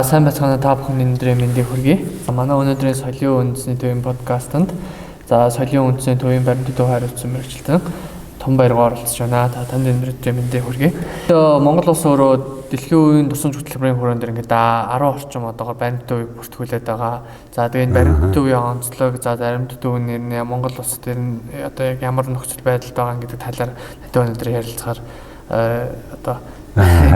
Сайн байцгаана, та бүхэн өнөөдрийн мэндийг хүргэе. Манай өнөөдрийн соёлын үндэсний төвийн подкастт за соёлын үндэсний төвийн баримтат төв хариуцсан мэргэжилтэн Тун Баяргаа оролцож байна. Та танд өнөөдрийн мэндийг хүргэе. Монгол улс өөрөө дэлхийн үеийн дурсамж хөтөлбөрийн хүрээнд дээр ингээд 10 орчим одоогоор баримтат төвийг бүртгүүлээд байгаа. За тэгээ энэ баримтат төвийн онцлог, за баримтат төв нэр нь Монгол улс дээр нь одоо яг ямар нөхцөл байдалд байгаа гэдэг талаар тантай өнөөдөр ярилцахаар одоо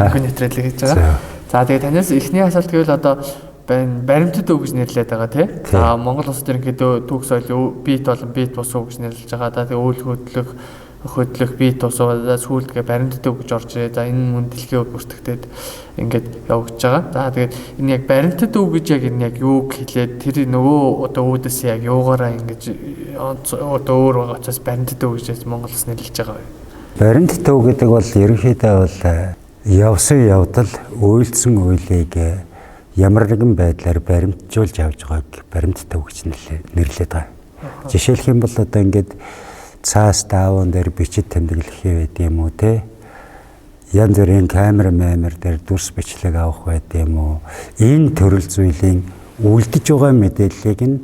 хүн нэвтрүүлэг хийж байгаа. За тэгээ танаас эхний асуулт гэвэл одоо баримтат өв гэж нэрлэдэг байгаа тий. За Монгол улс дээр ингээд түүх соёл бит болон бит бус уу гэж нэрлэж байгаа. За тэгээ үйл хөдлөх бит бус уу сүүлд гээ баримтат өв гэж орж ирээ. За энэ мөн дэлхийн өв бүртгэгдээд ингээд явагдаж байгаа. За тэгээд энэ яг баримтат өв гэж яг энэ яг юуг хэлээд тэр нөгөө одоо үүдээс яг юугаараа ингэж одоо өөр байгаа учраас баримтат өв гэж Монгол улс нэрлэж байгаа вэ? Баримтат өв гэдэг бол ерөнхийдөө бол явсан явдал, уйлдсан уйлыг ямар нэгэн байдлаар баримтжуулж авч байгааг баримтат өв гэж нэрлэдэг байгаа. Жишээлх юм бол одоо ингээд цаас дааван дээр бичид тэмдэглэх байд юм уу те. Янз бүрийн камер мамер дээр дүрс бичлэг авах байд юм уу. Энэ төрөл зүйлийн үлдэж байгаа мэдээллийг нь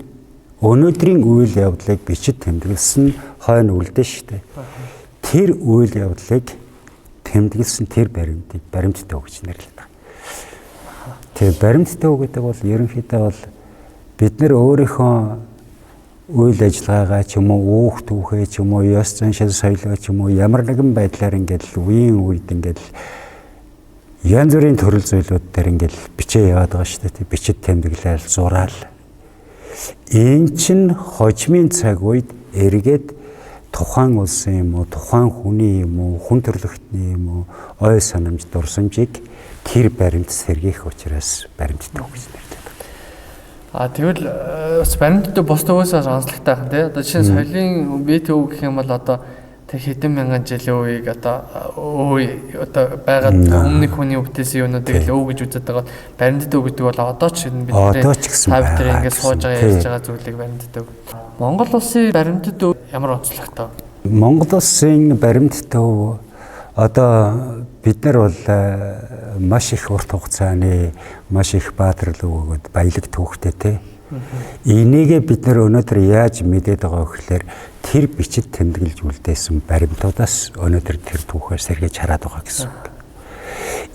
өнөөдрийн үйл явдлыг бичид тэмдэглэсэн хойно үлдэн штэ. Тэр үйл явдлыг тэмдэглэсэн тэр баримтыг баримтат өв гэж нэрлэдэг. Тэгээ баримтат өв гэдэг бол ерөнхийдөө бол бид нэр өөрийнхөө үйл ажиллагаагаа ч юм уу, үүх түүхээ ч юм уу, ёс заншил соёлоо ч юм уу ямар нэгэн байдлаар ингээд үеийн үед ингээд янз бүрийн төрөл зүйлүүд дээр ингээд бичээ яваад байгаа шүү дээ. Бичид тэмдэглээл, зураал. Энэ чинь хожмын цаг үед эргээд тухайн улсын юм уу, тухайн хүний юм уу, хүн төрлөختний юм уу, ой санамж, дурсамжийг тэр баримт сэргийх учраас баримтат өв гэж нэрлэдэг. А тэгвэл бас баримтат бус төвөөсөө онцлогтой байх тий. Одоо жишээ нь соёлын бит өв гэх юм бол одоо тэг хэдэн мянган жилийн үеийг одоо өө одоо байгаад өмнөх хүний бүтээсэн юмнуудыг л өв гэж үздэг байгаа. Баримтат өв гэдэг бол одоо ч бид та бид ингээд сууж байгаа ярьж байгаа зүйлийг баримтат өв. Монгол улсын баримтат өв ямар онцлогтой? Монгол улсын баримтат өв одоо бид нар бол маш их урт хугацааны маш их баатарлаг өгөөд баялаг түүхтэй те. Энийгээ бид нар өнөөдөр яаж мэдээд байгаа вэ гэхээр тэр бичид тэмдэглэж үлдээсэн баримтуудаас өнөөдөр тэр түүхээр сэргийж хараад байгаа гэсэн үг.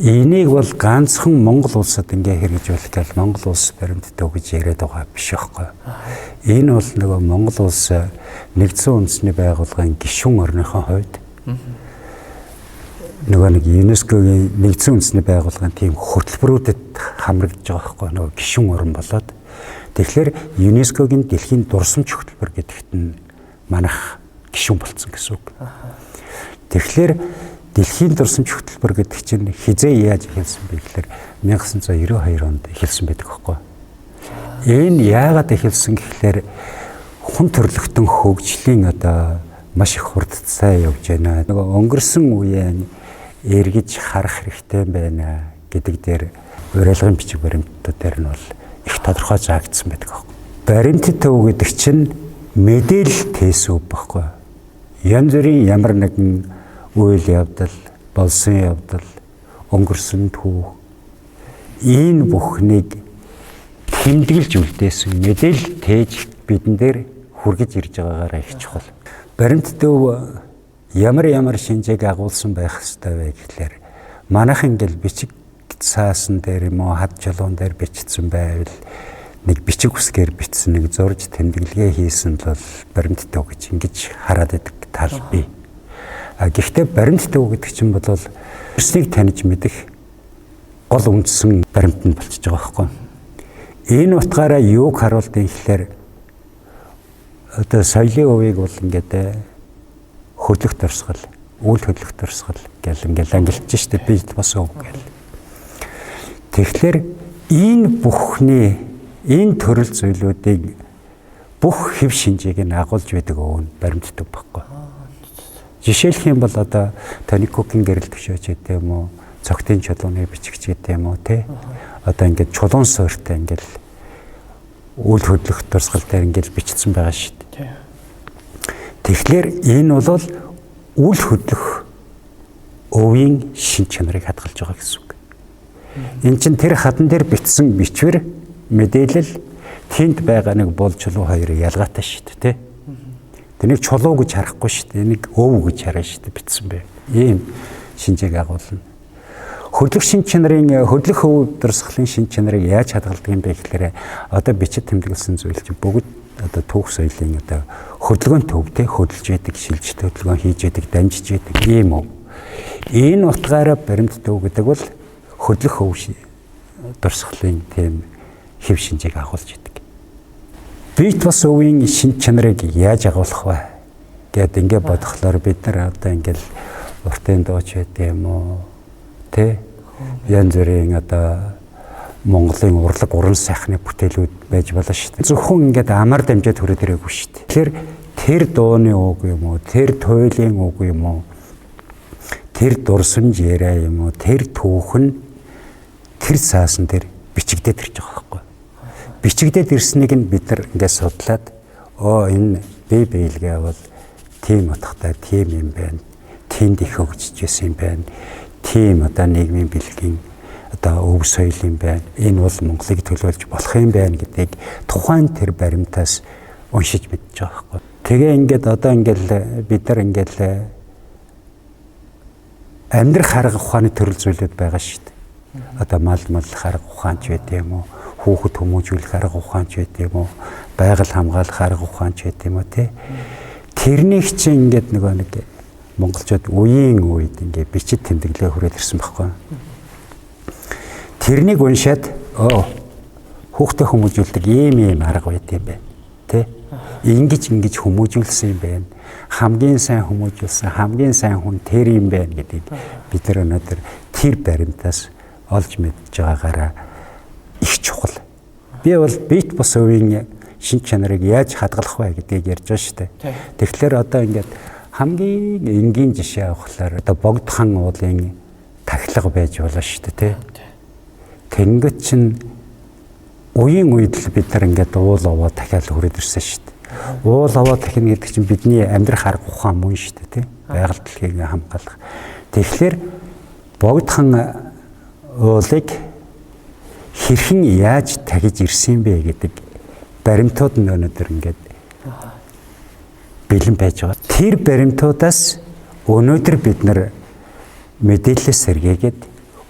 Энийг бол ганцхан Монгол улсад ингээ хэрэгжүүлэх гал Монгол улс баримтат өв гэж яриад байгаа биш байхгүй. Энэ бол нөгөө Монгол улс нэгдсэн үндэсний байгууллагын гишүүн орныхоо хувьд нөгөө нэг ЮНЕСКО-гийн нэгдсэн үндэсний байгууллагын тийм хөтөлбөрүүдэд хамрагдаж байгаа байхгүй, нөгөө гишүүн орн болоод. Тэгэхээр ЮНЕСКО-гийн дэлхийн дурсамж хөтөлбөр гэдэгт нь манайх гишүүн болцсон гэсэн үг. Тэгэхээр дэлхийн дурсамж хөтөлбөр гэдэг чинь хизээ яаж эхэлсэн бэ гэхээр 1992 онд эхэлсэн байдаг байхгүй. Энэ яагаад эхэлсэн гэхээр хүн төрлөختөн хөгжлийн одоо маш их хурдцай явж байна. Нөгөө өнгөрсөн үеийн эргэж харах хэрэгтэй байна гэдэг дээр уриалгын бичиг баримтууд дээр нь бол их тодорхой заагдсан байдаг байхгүй. Баримтат өв гэдэг чинь мэдээлэл тээс өв байхгүй. Янз бүрийн ямар нэгэн үйл явдал, болсон явдал, өнгөрсөн түүх энэ бүхнийг тэмдэглэж үлдээсэн мэдээлэл тээж бидэн дээр хүргэж ирж байгаагаараа их чухал. Баримтат өв ямар шинжээг агуулсан байх ёстой вэ гэхлээр манайх ингээл бичиг цаасан дээр юм уу хад чулуун дээр бичсэн байвал нэг бичиг үсгээр бичсэн нэг зурж тэмдэглэгээ хийсэн л бол баримтат өв гэж ингэж хараад байдаг тал бий. А гэхдээ баримтат өв гэдэг чинь бол эрснийг таних мэдэх гол үндсэн баримт нь болчихж байгаа байхгүй. Энэ утгаараа юуг харуулдаг гэхлээр одоо соёлын өвийг бол ингээд хөдлөх дурсгал, үйл хөдлөх дурсгал гэл ингээл ангилж штэ бид бас өв гэл. Тэгэхээр энэ бүхний энэ төрөл зүйлүүдийг бүх хэв шинжийг нь агуулж байдаг өв нь баримтат өв байхгүй. Жишээлх юм бол одоо Тоникокийн гэрэл төвшөөч гэдэг юм уу, цогтын чулууны бичигч гэдэг юм уу те. Одоо ингээд чулуун суурьтай ингээд үйл хөдлөх дурсгал дээр ингээд бичсэн байгаа шүү дээ. Тэгэхээр энэ бол үл хөдлөх өвийн шин чанарыг хадгалж байгаа гэсэн үг. Эн чин тэр хадан дээр бичсэн бичвэр мэдээлэл тэнд байгаа нэг бол чулуу хоёр ялгаатай шүү дээ, тэ. Тэнийг чулуу гэж харахгүй шүү дээ. Энийг өв гэж хараа шүү дээ, бичсэн бэ. Ийм шинжээг агуулна. Хөдлөх шин чанарын хөдлөх өв дурсгалын шин чанарыг яаж хадгалдаг юм бэ гэхээр одоо бичид тэмдэглэсэн зүйл чинь бүгд одоо түүх соёлын одоо хөдөлгөөн төв, те, хөдөлж яадаг, шилжилт хөдөлгөөн хийж яадаг, дамжиж яадаг ийм өв. Энэ утгаараа баримт төв гэдэг бол хөдлөх өв дурсгалын тийм хэв шинжээг агуулж яадаг. Бит бас өвийн шин чанарыг яаж агуулах вэ гэд ингээ бодохлоор бид нар одоо ингээл уртын дууч байд юм уу, тэ, янз бүрийн одоо Монголын урлаг уран сайхны бүтээлүүд байж болно шүү дээ. Зөвхөн ингээд амар дамжаад хүрээд ирээгүй шүү дээ. Тэгэхээр тэр дууны үг юм уу, тэр туйлын үг юм уу, тэр дурсамж яриа юм уу, тэр түүх нь тэр цаасан дээр бичигдээд ирж байгаа байхгүй. Бичигдээд ирснийг нь бид нар ингээд судлаад энэ бие биелгээ бол тийм утгатай тийм юм байна. Тэнд их хөгжиж байсан юм байна. Тийм одоо нийгмийн бэлгийн одоо өв соёл юм байна. Энэ бол Монголыг төлөөлж болох юм байна гэдгийг тухайн тэр баримтаас уншиж мэдж байгаа байхгүй. Тэгээ ингээд одоо ингээд бид нар ингээд амьдрах арга ухааны төрөл зүйлүүд байгаа шүү дээ. Одоо мал арга ухаанч байд юм уу? Хүүхэд хүмүүжүүлэх арга ухаанч байд юм уу? Байгаль хамгаалах арга ухаанч байд юм уу, тэ? Тэрнийг чинь ингээд нөгөө нэг монголчууд үеийн үед ингээд бичид тэмдэглээ хүрээд ирсэн байхгүй. Тэрнийг уншаад хүүхдээ хүмүүжүүлдэг ийм арга байд юм байна, тэ? Ингэж хүмүүжүүлсэн юм байна. Хамгийн сайн хүмүүжүүлсэн, хамгийн сайн хүн тэр юм байна гэдгийг бид нар өнөөдөр тэр баримтаас олж мэдж байгаагаараа их чухал. Би бол бит бус өвийн шин чанарыг яаж хадгалах вэ гэдгийг ярьж байгаа шүү дээ. Тэгэхээр одоо ингээд хамгийн энгийн жишээ авахлаар одоо Богд хан уулын тахилга байж болно шүү дээ, тэ. Тэнгэт чинь уян үед л бид нар ингээд уул овоо дахиад хүрээд ирсэн шүү дээ. Уул овоо дахина гэдэг чинь бидний амьдрах арга ухаан мөн шүү дээ, тэ. Байгаль дэлхийг хамгаалах. Тэгэхээр Богд хан уулыг хэрхэн яаж тахиж ирсэн бэ гэдэг баримтууд нь өнөөдөр ингээд бэлэн байж байгаа. Тэр баримтуудаас өнөөдөр бид нар мэдээлэлээ сэргээгээд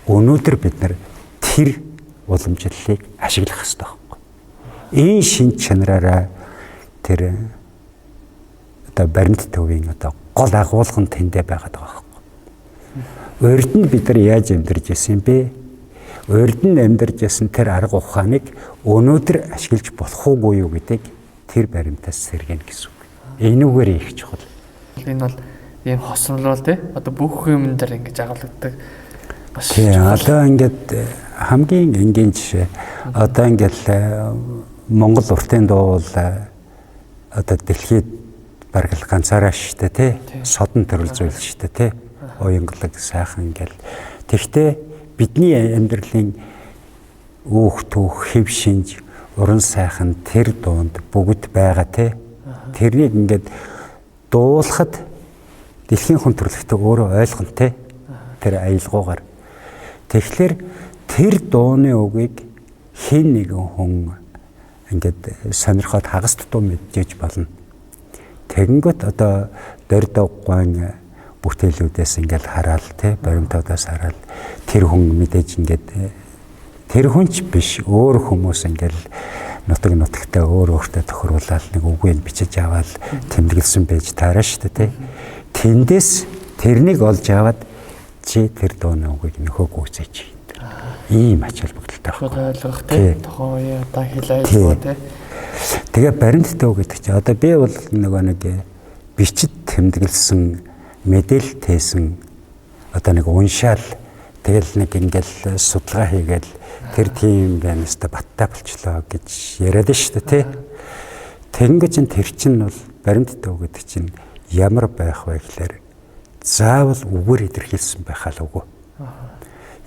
өнөөдөр бид нар тэр уламжлалыг ашиглах хэрэгтэй байхгүй. Энэ шин чанараараа тэр одоо баримт төвийн одоо гол агуулга нь тэндээ байгаад байгаа байхгүй. Урд нь бид нар яаж амьдарч байсан бэ? Урд нь амьдарч байсан тэр арга ухааныг өнөөдөр ашиглаж болох уугүй юу гэдгийг тэр баримтаас сэргэнэ гэсэн үг. Энүүгээр их чухал. Энэ бол ийм хосромлол тий. Одоо бүх юм дээр ингэж агуулгадаг. Бас тий, одоо ингээд хамгийн энгийн жишээ. Одоо ингээд Монгол уртын дуу бол одоо дэлхийд бараг л ганцаараа шүү дээ, тий. Содон төрөл зүйл шүү дээ, тий. Уянгалаг сайхан ингээл. Тэгтээ бидний амьдралын үүх түүх, хэв шинж, уран сайхан тэр дуунд бүгд байгаа, тий. Тэрнийг ингээд дуулахад дэлхийн хүн төрөлхтөө өөрөө ойлгоно, тий. Тэр аялгуугаар. Тэгэхээр тэр дууны үгийг хэн нэгэн хүн ингээд сонирхоод хагас дутуу мэдээж болно. Тэгэнгүүт одоо дордоггойн бүтээлүүдээс ингээд хараал, тий, баримтуудаас хараал тэр хүн мэдээж ингээд тэр хүн ч биш өөр хүмүүс ингээд нутаг нутагтаа өөр өөртөө тохируулаад нэг үгийг бичиж аваад тэмдэглэсэн байж таараа шүү дээ, тий. Тэндээс тэрнийг олж аваад чи тэр дууны үгийг нөхөө гүйцээж. Ийм ач холбогдолтой байхгүй. Ойлгох тий. Тухайн үеийн одоо хэл айлгуу тий. Тэгээ баримт төв гэдэг чинь одоо би бол нөгөө нэг бичид тэмдэглэсэн мэдээлэл тээсэн одоо нэг уншаал тэгэл нэг ингээл судалгаа хийгээл тэр тийм байна өстө баттай болчлоо гэж яриад шүү дээ, тий. Тэнгэж чинь тэр чинь бол баримт төв гэдэг чинь ямар байх вэ гэхээр заавал үгээр илэрхийлсэн байхаа л үгүй.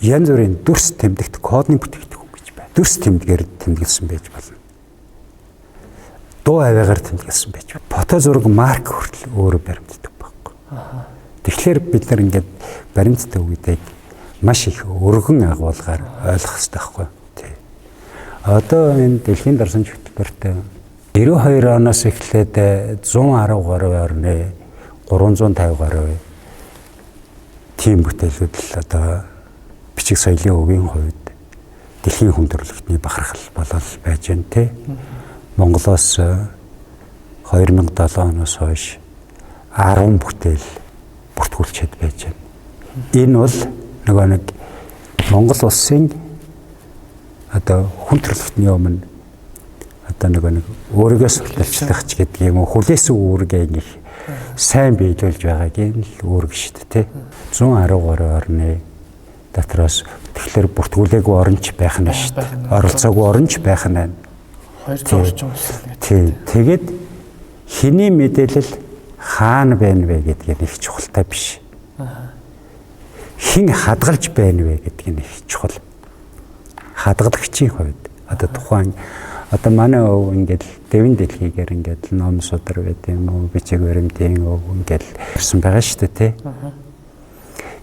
Янз бүрийн дүрс тэмдэгт кодны бүтээгдэхүүн гэж байна. Дүрс тэмдгээр тэмдэглэсэн байж болно. Дуу авиагаар тэмдэглэсэн байж болно. Фото зураг марк хүртэл өөрөө баримт төв байхгүй. Тэгэхээр бид нар ингээд баримт төв гэдгийг маш их өргөн агуулгаар ойлгох хэрэгтэй байхгүй. Тий. Одоо энэ дэлхийн дурсамж хөтөлбөрт 92 оноос эхлээд 110 гаруй орны 350 гаруй тийм бүтээлүүд л одоо бичиг соёлын өвийн хувьд дэлхийн хүн төрөлхтний бахархал болол байж байна те. Монголоос 2007 оноос хойш 10 бүтээл бүртгүүлчихэд байж байна. Энэ бол нөгөө нэг Монгол улсын одоо хүн төрөлхтний өмнө одоо нөгөө нэг өөрийгөө сурталчлах ч гэдэг юм уу, хүлээсэн үүргээ их сайн биелүүлж байгаагийн л үүрэг шүү дээ, тий. 110 гаруй орны дотроос тэгэхээр бүртгүүлээгүй оронч байх нь шүү дээ. Оролцоогүй оронч байх нь байна. 200 орчим улс гэдэг. Тий. Тэгээд хэний мэдээлэл хаана байна вэ гэдг нь их чухалтай биш. Хэн хадгалж байна вэ гэдг нь их чухал. Хадгалагчийн хувьд одоо тухайн одоо манай өв ингээд дэвэн дэлхийгээр ингээд ном судар байд юм уу, бичиг баримтын өв ингээд ирсэн байгаа шүү дээ, тий.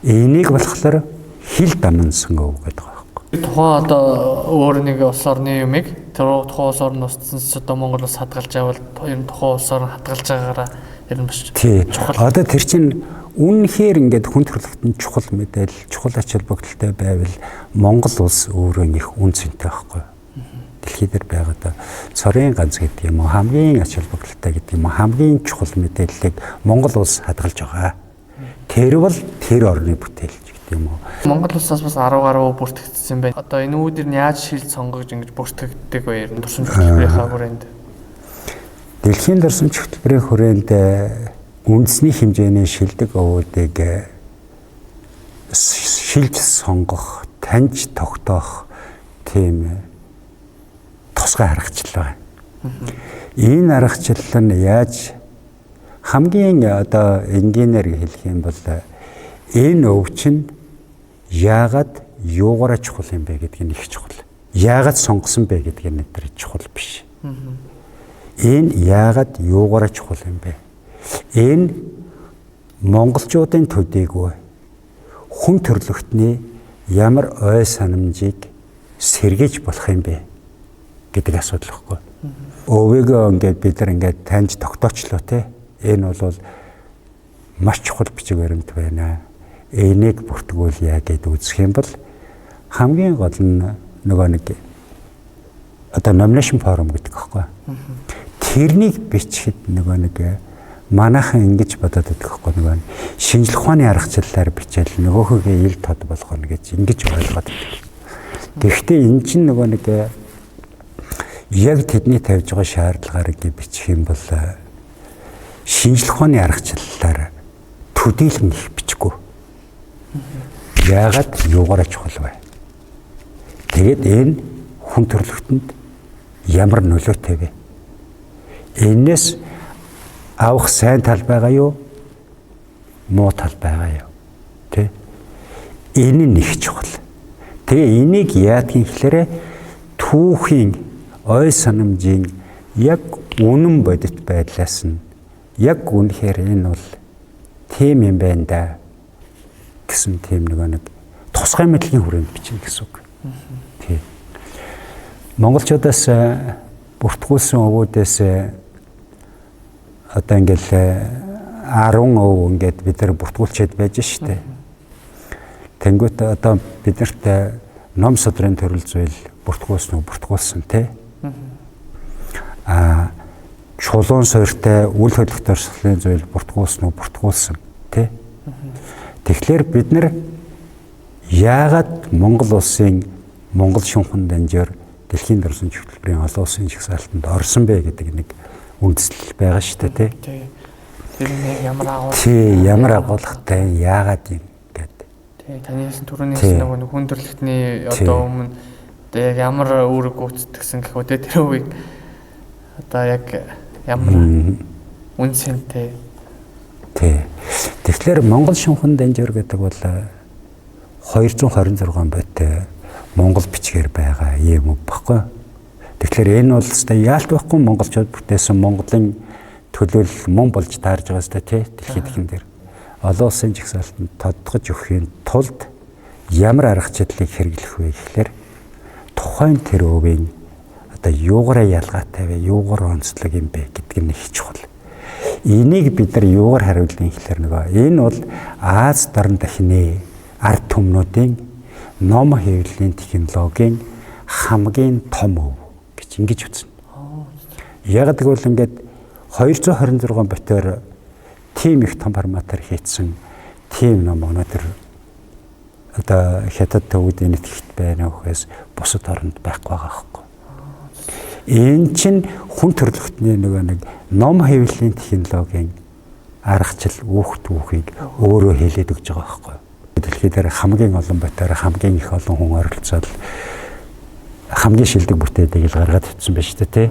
Энийг болохоор хил дамнсан өв гэдэг байгаа байхгүй. Тухайн одоо өөр нэг улс орны юмыг тэр тухайн улс орн устсан одоо Монгол улс хадгалж авал ер нь тухайн улс орн хадгалж байгаагаараа ер нь бас чухал. Одоо тэр чинь үнэхээр ингээд хүн төрөлхтөнд чухал мэдээлэл, чухал ач холбогдолтой байвал Монгол улс өөрөө их үн цэнтэй байхгүй. Дэлхий дээр байгаа одоо цорын ганц гэдэг юм уу, хамгийн ач холбогдолтой гэдэг юм уу, хамгийн чухал мэдээллийг Монгол улс хадгалж байгаа. Тэр бол тэр орны бүтээлч гэдэг юм уу. Монгол улсаас бас 10 гаруй бүртгэгдсэн байна. Одоо энэ үүдэр нь яаж шилж сонгож ингэж бүртгэгддэг вэ? Ер нь дурсамж хөтөлбөрийнхаа хүрээнд. Дэлхийн дурсамж хөтөлбөрийн хүрээнд үндэсний хэмжээний шилдэг овоодыг шилж сонгох, таньж тогтоох тийм тусгай аргачлал байна. Энэ аргачлал нь яаж хамгийн одоо энгийнээр хэлэх юм бол энэ өв чинь яагаад юугаараа чухал юм бэ гэдг нь их чухал. Яагаад сонгосон бэ гэдг нь тэр чухал биш. Энэ яагаад юугаараа чухал юм бэ? Энэ монголчуудын төдийгүй хүн төрөлхтний ямар ой санамжийг сэргийж болох юм бэ гэдэг асуудал байхгүй. Өвийгөө ингээд бид нар ингээд таньж тогтоочлоо те. Энэ бол маш чухал бичиг баримт байна. Энийг бүртгүүлье гэд үзэх юм бол хамгийн гол нь нөгөө нэг одоо номинашн форум гэдэг байхгүй. Тэрнийг бичихэд нөгөө нэг манайхан ингэж бодоод байдаг байхгүй, нөгөө шинжлэх ухааны аргачлалаар бичээл нөгөөхөө ил тод болгоно гэж ингэж ойлгоод байдаг. Гэхдээ энэ чинь нөгөө нэг яг тэдний тавьж байгаа шаардлагаар ингэ бичих юм бол шинжлэх ухааны аргачлалаар төдийлөн их бичихгүй. Яагаад юугаараа чухал вэ? Тэгээд энэ хүн төрөлхтөнд ямар нөлөөтэй вэ? Энээс авах сайн тал байгаа юу? Муу тал байгаа юу? Тэ? Энэ нь их чухал. Тэгээ энийг яадгийн гэхээр түүхийн ой санамжийн яг үнэн бодит байдлаас нь яг үнэхээр энэ бол тийм юм байна да гэсэн тийм нөгөө нэг тусгай мэдлэгийн хүрээнд бичнэ гэсэн үг. Тий. Монголчуудаас бүртгүүлсэн өвүүдээс одоо ингээл 10 өв ингээд бид нар бүртгүүлчихэд байж штэ. Тэнгүүт одоо биднэрт ном судрын төрөл зүйл бүртгүүлсэн үү бүртгүүлсэн тий. Аа чулуун суурьтай үл хөдлөх дурсгалын зүйл бүртгүүлсэн үү бүртгүүлсэн тий. Тэгэхээр бид нар яагаад Монгол улсын Монгол шунхан данжаар дэлхийн дурсамж хөтөлбөрийн олон улсын жагсаалтанд орсон бэ гэдэг нэг үндслэл байгаа шүү дээ тий. Тэр нь ямар агуулга? Тий, ямар агуулгатай, яагаад юм гэдэг. Тий, таны хэлсэн түрүүний хэлсэн нөгөө хүн төрөлхтний одоо өмнө одоо яг ямар үүрэг гүйцэтгэсэн гэх үү те, тэр үеийг одоо яг ямар үн цэнтэй. Тий. Тэгэхээр Монгол шунхан данжаар гэдэг бол 226 бодтой монгол бичгээр байгаа юм үг баггүй. Тэгэхээр энэ бол өстой яалт байхгүй монголчууд бүтээсэн Монголын төлөөлөл мөн болж таарж байгаа өстой тий дэлхийд хэн дээр. Олон улсын жагсаалтанд тодтогч өгөхийн тулд Ямар аргачлалыг хэрэглэх вэ гэхлээр тухайн тэр өвийн одоо юугаараа ялгаатай вэ, юугаар онцлог юм бэ гэдг нь их чухал. Энийг бид нар юугаар хариулна гэхлээр нөгөө энэ бол Аз дорн дахины ард түмнүүдийн ном хэвлэлийн технологийн хамгийн том өв гэж ингэж үзнэ. Яг тэгвэл ингээд 226 ботоор тийм их том форматаар хийцэн тийм ном өнөөдөр одоо хятад төвд энэтхэгт байна вөхөөс бусад оронд байхгүй байгаа байхгүй. Энэ чинь хүн төрөлхтний нөгөө нэг ном хэвлэлийн технологийн аргачлал үүх түүхийг өөрөө хэлээд өгч байгаа байхгүй. Дэлхий дээр хамгийн олон ботоор хамгийн их олон хүн оролцоод хамгийн шилдэг бүтээлийг л гаргаад ирсэн байна шүү дээ, тий.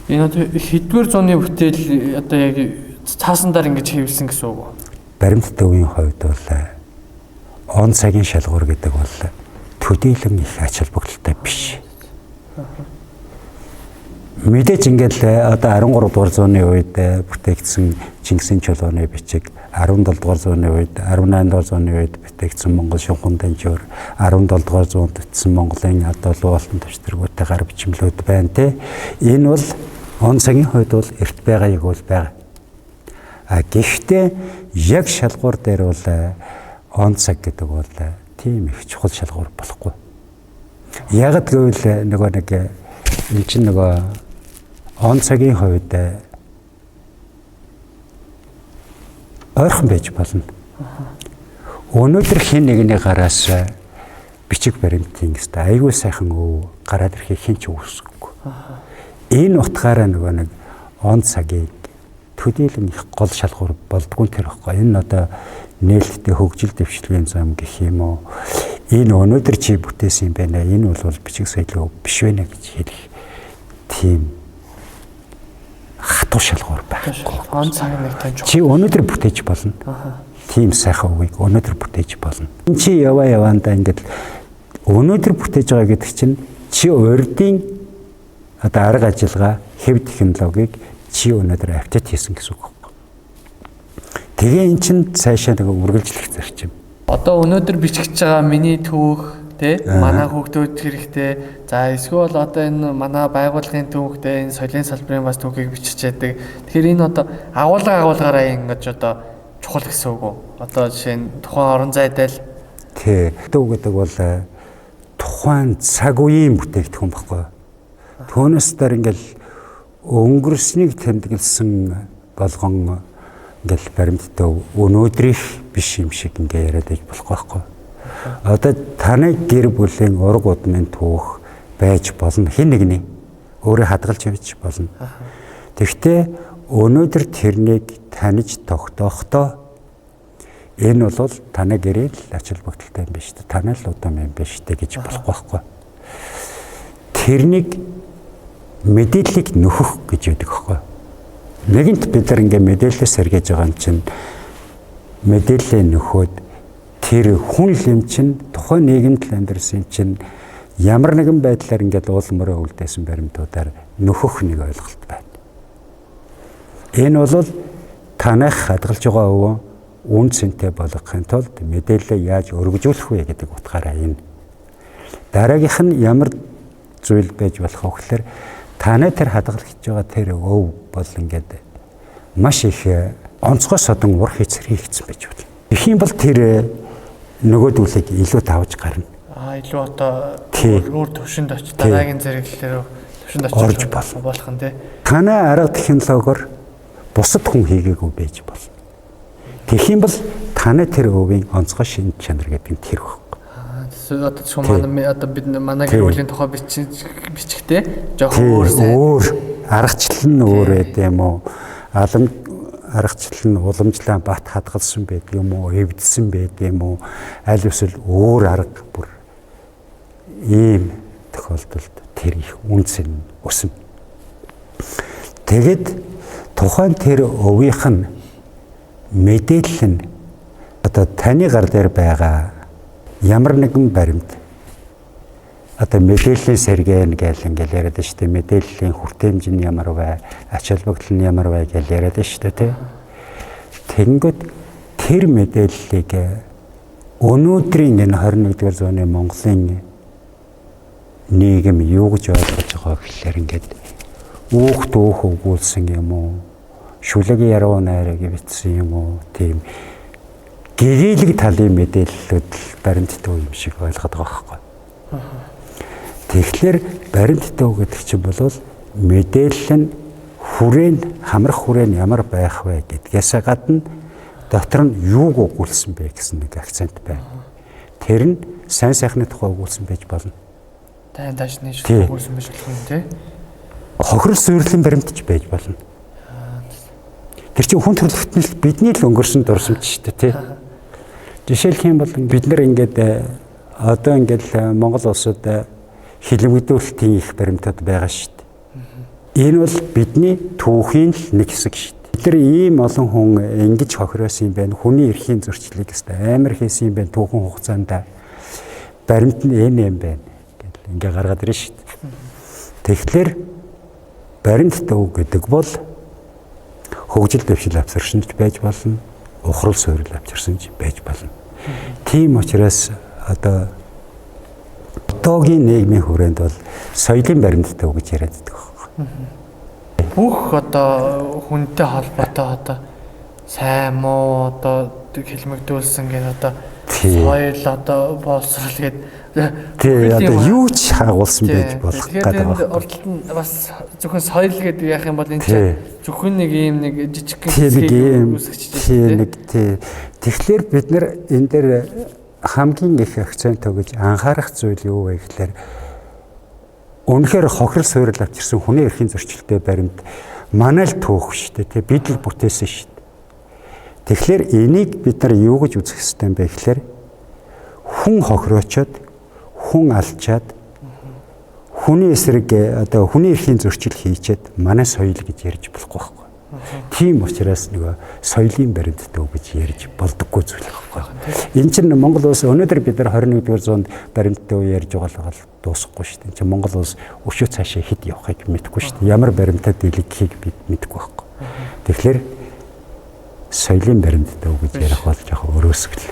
Энэ одоо хэддүгээр зууны бүтээл одоо яг цаасан дээр ингэж хэвлсэн гэсэн үг үү? Баримт төвийн хувьд бол он цагийн шалгуур гэдэг бол төдийлөн их ач холбогдолтой биш. Мэдээж ингээл одоо 13 дугаар зууны үед бүтээгдсэн Чингисийн чулууны бичиг, 17 дугаар зууны үед, 18 дугаар зууны үед бүтээгдсэн Монгол шунхан данжуур, 17 дугаар зуунд бүтсэн Монголын одоо луу алтан төвчтөргүүтэй гар бичмлүүд байна те. Энэ бол он цагийн хувьд бол эрт байгаа яг бол байгаа. А гэхдээ яг шалгуур дээр бол он цаг гэдэг бол тийм их чухал шалгуур болохгүй. Яг гэвэл нөгөө нэг энэ чинь нөгөө он цагийн хувьд ойрхон байж болно. Өнөөдөр хэн нэгний гараас бичиг баримтын гэстэй айгүй сайхан өв гараад ирэхийг хэн ч үүсгэхгүй. Энэ утгаараа нөгөө нэг он цагийг төдийлөн их гол шалгуур болдгоо тэр ихгүй. Энэ одоо нээлттэй хөгжил дэвшлэгийн зам гэх юм уу. Энэ өнөөдөр чи бүтээсэн юм байна. Энэ бол бичиг соёлын өв биш вэ гэж хэлэх тийм хатуу шалгуур байхгүй. Он цаг нэг тань чухал. Чи өнөөдөр бүтээж болно. Тийм сайхан үгийг өнөөдөр бүтээж болно. Чи яваа яваандаа ингээд өнөөдөр бүтээж байгаа гэдэг чинь чи урдын одоо арга ажиллагаа, хэв технологиг чи өнөөдөр апдейт хийсэн гэсэн үг. Тэгээ эн чинь цаашаа нэг үргэлжлэх зарчим. Одоо өнөөдөр бичигдэж байгаа миний түүх тэ манай хүүхдүүд хэрэгтэй. За эсвэл одоо энэ манай байгууллагын түүхтэй энэ соёлын салбарын бас түүхийг бичиж яадаг. Тэгэхээр энэ одоо агуулгаараа ингэж одоо чухал гэсэн үг үү? Одоо жишээ нь тухайн орон зайдаа л тий. Төв гэдэг бол тухайн цаг үеийн бүтээгдэхүүн баггүй. Түүнээс дээр ингээл өнгөрснийг тэмдэглэсэн болгон ингээл баримт төв өнөөдрийнх биш юм шиг ингээ яриад байж болохгүй байхгүй. Одоо таны гэр бүлийн ураг удмын түүх байж болно. Хэн нэгний өөрөө хадгалж явж болно. Тэгэхдээ өнөөдөр тэрнийг таних тогтоохдоо энэ бол таны гэрээ л ач холбогдолтой юм биш үү? Танай л удам юм биш үү гэж болохгүй байхгүй. Тэрнийг мэдээллийг нөхөх гэж байдаг байхгүй. Нэгэнт бид нар ингээ мэдээлэлээ сэргээж байгаа юм чинь мэдээлэлээ нөхөөд тэр хүн л юм чинь тухайн нийгэмд л амьдарсан юм чинь ямар нэгэн байдлаар ингээд уул мөрөө үлдээсэн баримтуудаар нөхөх нэг ойлголт байна. Энэ бол танайх хадгалж байгаа өвөө үн цэнтэй болгохын тулд мэдээлэлээ яаж өргөжүүлэх вэ гэдэг утгаараа энэ. Дараагийнх нь ямар зүйл байж болох вэ гэхээр танай тэр хадгалж байгаа тэр өв бол ингээд маш их онцгой содон ур хийцэр хийгдсэн байж болно. Тэгэх юм бол тэр нөгөөдүүлийг илүү тавж гарна. Аа илүү одоо өөр төвшөнд очиж дараагийн зэрэглэлээр төвшөнд очиж болох нь тий. Танай арга технологиор бусад хүн хийгээгүй байж болно. Тэгэх юм бол танай тэр өвийн онцгой шинж чанар гэдэг нь тэр байхгүй. Одоо зөвхөн манай одоо бид манай гэр бүлийн тухай бичгтээ жоохон өөр сайн өөр аргачлал нь өөр байд юм уу? Алам аргачлал нь уламжлан бат хадгалсан байд юм уу? Эвдсэн байд юм уу? Аль эсвэл өөр арга бүр ийм тохиолдолд тэр их үн цэн өснө. Тэгэд тухайн тэр өвийнх нь мэдээлэл нь одоо таны гар дээр байгаа ямар нэгэн баримт одоо мэдээллийн сэргээн гэл ингээл яриад шүү дээ. Мэдээллийн хүртээмж нь ямар вэ? Ач холбогдол нь ямар вэ гэл яриад шүү дээ, тий. Тэгэнгүүт тэр мэдээллийг Өнөөдрийн энэ 21-р зууны Монголын нийгэм юу гэж ойлгож байгаа гэхлээр ингээд үүх дүүх өгүүлсэн юм уу? Шүлэг яруу найраг бичсэн юм уу? Тийм гэгээлэг талын мэдээллүүд л баримт төв юм шиг ойлгоод байгаа байхгүй. Тэгэхээр баримт төв гэдэг чинь бол мэдээлэл нь хүрээ нь хамрах хүрээ нь ямар байх вэ гэдгээсээ гадна дотор нь юуг өгүүлсэн бэ гэсэн нэг акцент байна. Тэр нь сайн сайхны тухай өгүүлсэн байж болно. Тайн таашны шиг өгүүлсэн байж болох юм тий. Хохирол суйрлын баримтч байж болно. Тэр чинь хүн төрөлхтөн л бидний л өнгөрсөн дурсамж шүү дээ тий. Жишээлх юм бол бид нар ингээд одоо ингээд Монгол улсад хилэмгдүүлэлтийн их баримтууд байгаа шүү дээ. Энэ бол бидний түүхийн л нэг хэсэг шүү дээ. Бид нар ийм олон хүн ингэж хохиросон юм байна. Хүний эрхийн зөрчлийг өстой амар хийсэн юм байна. Түүхэн хугацаанд баримт нь энэ юм байна гэл ингээ гаргаад ирнэ шүү дээ. Тэгэхээр баримт төв гэдэг бол хөгжил дэвшил авчирсан ч байж болно, ухрал суурил авчирсан ч байж болно. Тийм учраас одоо одоогийн нийгмийн хүрээнд бол соёлын баримт төв гэж яриад байдаг байхгүй. Бүх одоо хүнтэй холбоотой одоо сайн муу одоо хилмигдүүлсэн гэдэг одоо соёл одоо боловсрол гэдэг тий одоо юу ч агуулсан байж болох гэдэг байна. Урдталт нь бас зөвхөн соёл гэдэг яах юм бол энэ чинь зөвхөн нэг ийм нэг жижигхэн хэсгийг үүсгэж чинь нэг тий. Тэгэхээр бид нар энэ дээр хамгийн их акцент өгж анхаарах зүйл юу вэ гэхээр үнэхээр хохирол суурил авчирсан хүний эрхийн зөрчилтэй баримт манай л түүх шүү дээ тий, бид л бүтээсэн шүү дээ. Тэгэхээр энийг бид нар юу гэж үзэх ёстой юм бэ гэхээр хүн хохироочод, хүн алчаад, хүний эсрэг одоо хүний эрхийн зөрчил хийчээд манай соёл гэж ярьж болохгүй байхгүй. Тийм учраас нөгөө соёлын баримт төв гэж ярьж болдоггүй зүйл байхгүй. Энэ чинь Монгол улс өнөөдөр бид нар 21-р зуунд баримт төв ярьж байгаа л дуусахгүй шүү дээ. Энэ чинь Монгол улс өшөө цаашаа хэд явахыг мэдэхгүй шүү дээ. Ямар баримтад дийлгэхийг бид мэдэхгүй байхгүй. Тэгэхээр соёлын баримт төв гэж ярих бол жоохон өрөөсгөл.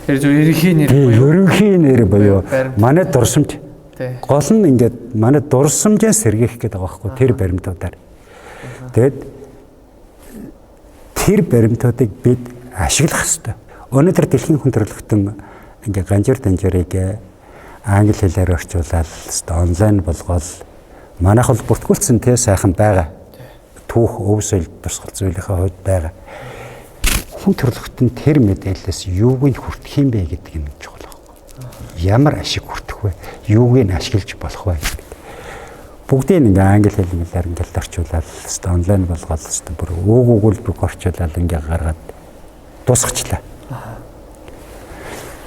Тэр зөв ерөнхий нэр буюу ерөнхий нэр буюу манай дурсамж. Гол нь ингээд манай дурсамжаа сэргээх гэдэг байгаа байхгүй тэр баримтуудаар. Тэгээд тэр баримтуудыг бид ашиглах ёстой. Өнөөдөр дэлхийн хүн төрөлхтөн ингээ ганжир данжирыг англи хэлээр орчуулаад онлайн болгоол манайх бол бүртгүүлсэн тий сайхан байгаа. Түүх өв соёл дурсгал зүйлийнхээ хувьд байгаа. Хүн төрөлхтөн тэр мэдээлэлээс юуг нь хүртэх юм бэ гэдэг нь чухал байхгүй. Ямар ашиг хүртэх вэ? Юуг нь ашиглаж болох вэ гэдэг. Бүгдийг ингээ англи хэлээр ингээл орчуулаад онлайн болгоол бүр үг өгүүлбэр орчуулаад ингээ гаргаад дуусгачлаа.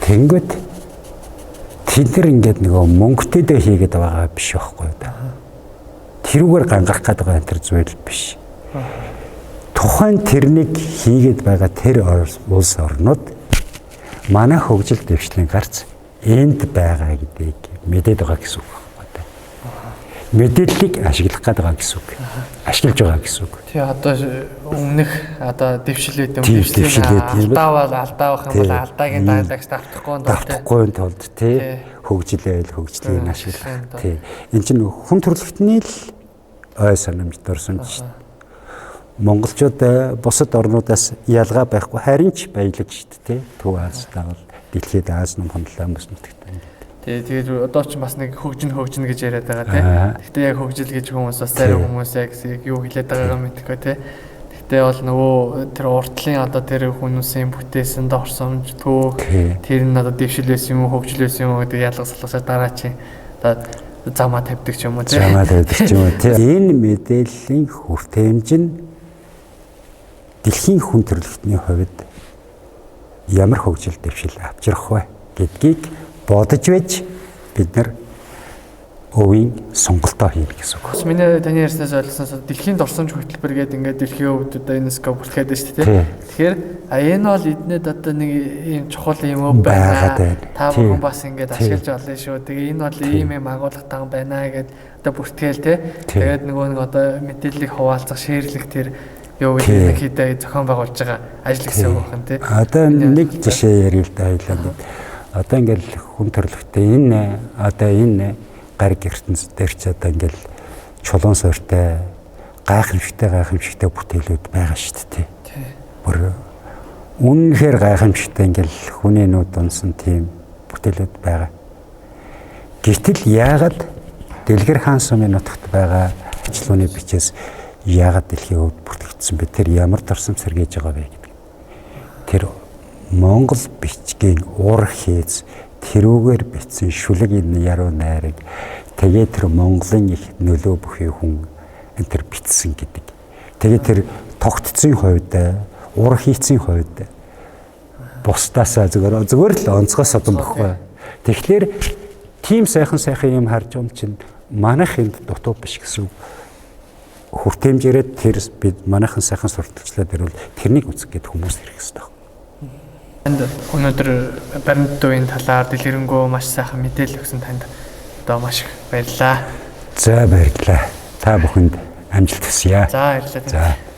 Тэнгөт тэд нар ингээд нөгөө мөнгөтэйдээ хийгээд байгаа биш байхгүй юу да. Тэрүүгээр гангарах гээд байгаа энэ төр зүйл биш. Тухайн тэрнийг хийгээд байгаа тэр улс орнууд манай хөгжил дэвшлийн гарц энд байгаа гэдгийг мэдээд байгаа гэсэн үг. Мэдээллийг ашиглах гээд байгаа гэсэн үг. Ашиглаж байгаа гэсэн үг. Тий одоо өмнөх одоо дэвшил үед дэвшлийн алдаавал алдаавах юм бол алдаагийн даглагч давтахгүй тулд тий хөгжилээл хөгжлийг ашиглах. Тий. Энэ чинь хүн төрөлхтний л ой санамж дурсамж. Монголчууд бусад орнуудаас ялгаа байхгүй харин ч баялаг шүү дээ тий. Төв Аз дагал дэлхийд Аз номхон талаа мөс нутагт. Тэгээд одоо ч бас нэг хөгжин хөгжин гэж яриад байгаа тий. Гэхдээ яг хөгжил гэж хүмүүс бас зарим хүмүүс яг юу хэлээд байгаагаа мэдэхгүй тий. Гэхдээ бол нөгөө тэр уртлын одоо тэр хүмүүсийн бүтээсэн дорсомж түүх тэр нь одоо дэвшил байсан юм уу хөгжил байсан юм уу гэдэг ялга салгасаар дараа чинь одоо замаа тавьдаг ч юм уу тий. Замаа тавьдаг ч юм уу тий. Энэ мэдээллийн хүртээмж нь дэлхийн хүн төрөлхтний хувьд ямар хөгжил дэвшил авчрах вэ гэдгийг бодож байж бид нар өвийн сонголтоо хийнэ гэсэн үг. Миний таны ярьснаас ойлгосноос дэлхийн дурсамж хөтөлбөр гэдэг ингээд дэлхийн өвд одоо ЮНЕСКО бүртгэхэд байна шүү дээ. Тэгэхээр энэ бол эднэд одоо нэг ийм чухал юм өв байна. Та бүхэн бас ингээд ашиглаж олно шүү. Тэгээ энэ бол ийм юм агуулгатай байна гэд одоо бүртгэл те. Тэгээд нөгөө нэг одоо мэдээллийг хуваалцах, шеэрлэх тэр Юу гэдэг ерөнхийдөө зохион байгуулж байгаа ажил гэсэн үг байна тий. Одоо нэг жишээ ярил л да хоёлаа. Одоо ингээл хүн төрөлхтөө энэ одоо энэ гариг ертөнц дээр ч одоо ингээл чулуун суурьтай гайхамшигтай бүтээлүүд байгаа шүү дээ. Бүр үнэнхээр гайхамшигтай ингээл хүний нүд унсан тийм бүтээлүүд байгаа. Гэтэл яагаад Дэлгэр хаан сумын нутагт байгаа ажилууны бичээс яагаад дэлхийн өвд бүртгэгдсэн бэ? Тэр ямар дурсамж сэргийж байгаа вэ гэдэг. Тэр Монгол бичгийн ур хийц тэрүүгээр бичсэн шүлэг энэ яруу найраг тэгээ тэр Монголын их нөлөө бүхий хүн энэ тэр бичсэн гэдэг. Тэгээ тэр тогтцын хувьд, ур хийцийн хувьд бусдаасаа зүгээр л онцгой содон бохгүй. Тэгэхээр тийм сайхан юм харж байгаа юм чинь манайх энд дутуу биш гэсэн үг. Хүртээмжээрээ тэр бид манайхан сайхан сурталчлаад ирвэл тэрнийг үзэх гээд хүмүүс ирэх хэрэгтэй. Танд өнөөдөр баримт төвийн талаар дэлгэрэнгүй маш сайхан мэдээлэл өгсөн танд одоо маш их баярлалаа. За баярлалаа. Та бүхэнд амжилт хүсье. За баярлалаа. За.